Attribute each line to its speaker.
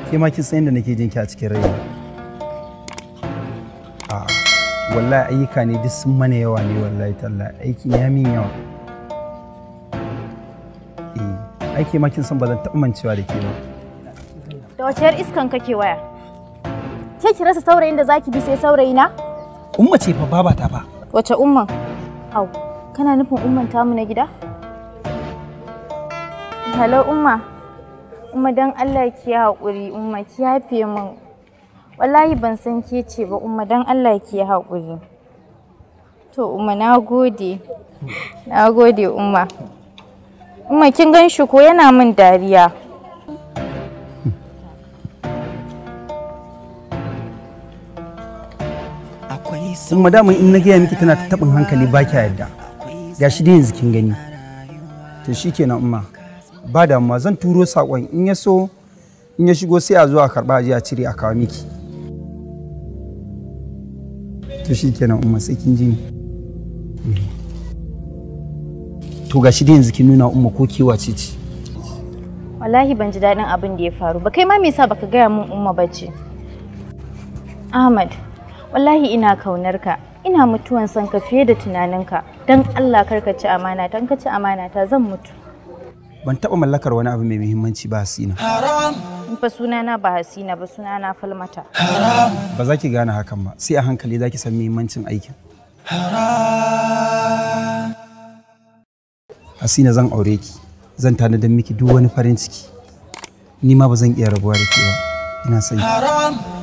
Speaker 1: Ke ma kin san yadda nake jin ki a cikin raina. A'a, wallahi ayyuka ne duk sun mana yawa ne wallahi tallahi aiki ne ya min yawa. Eh, aiki ma kin san ba zan taɓa mancewa da ke ba.
Speaker 2: Da wace yar iskan kake waya? Ke ki rasa saurayin da zaki bi sai saurayina?
Speaker 1: Umma ce fa babata fa.
Speaker 2: Wace umman? Au, kana nufin umman tamu na gida? Hello umma. Umma dan Allah ki haƙuri, umma ki yafe min. Wallahi ban san ke ce ba umma dan Allah ki haƙuri. To umma na gode. Na gode umma. Umma kin gan shi ko yana min dariya.
Speaker 1: Umma daman in na gaya miki tana ta taɓin hankali ba kya yarda. Gashi dai yanzu kin gani. To shikenan umma. Ba damuwa zan turo saƙon in ya so in ya shigo sai a zo a karɓa a je a cire a kawo miki. To shikenan umma sai kin ji ni. To gashi dai yanzu kin nuna umma ko ke wace ce.
Speaker 2: Wallahi ban ji daɗin abin da ya faru ba. Kai ma me yasa baka gaya min umma bace? Ahmad, wallahi ina kaunar ka. Ina mutuwan son ka fiye da tunaninka. Dan Allah kar ka ci amana, dan ka ci amana ta zan mutu.
Speaker 1: Ban taɓa mallakar wani abu mai muhimmanci ba Hasina.
Speaker 2: In fa sunana ba Hasina ba sunana Falmata.
Speaker 1: Ba za ki gane hakan ba, sai a hankali za ki san muhimmancin aikin. Hasina zan aure ki, zan tanadar miki duk wani farin ciki. Ni ma ba zan iya rabuwa da ke ba. Ina son ki.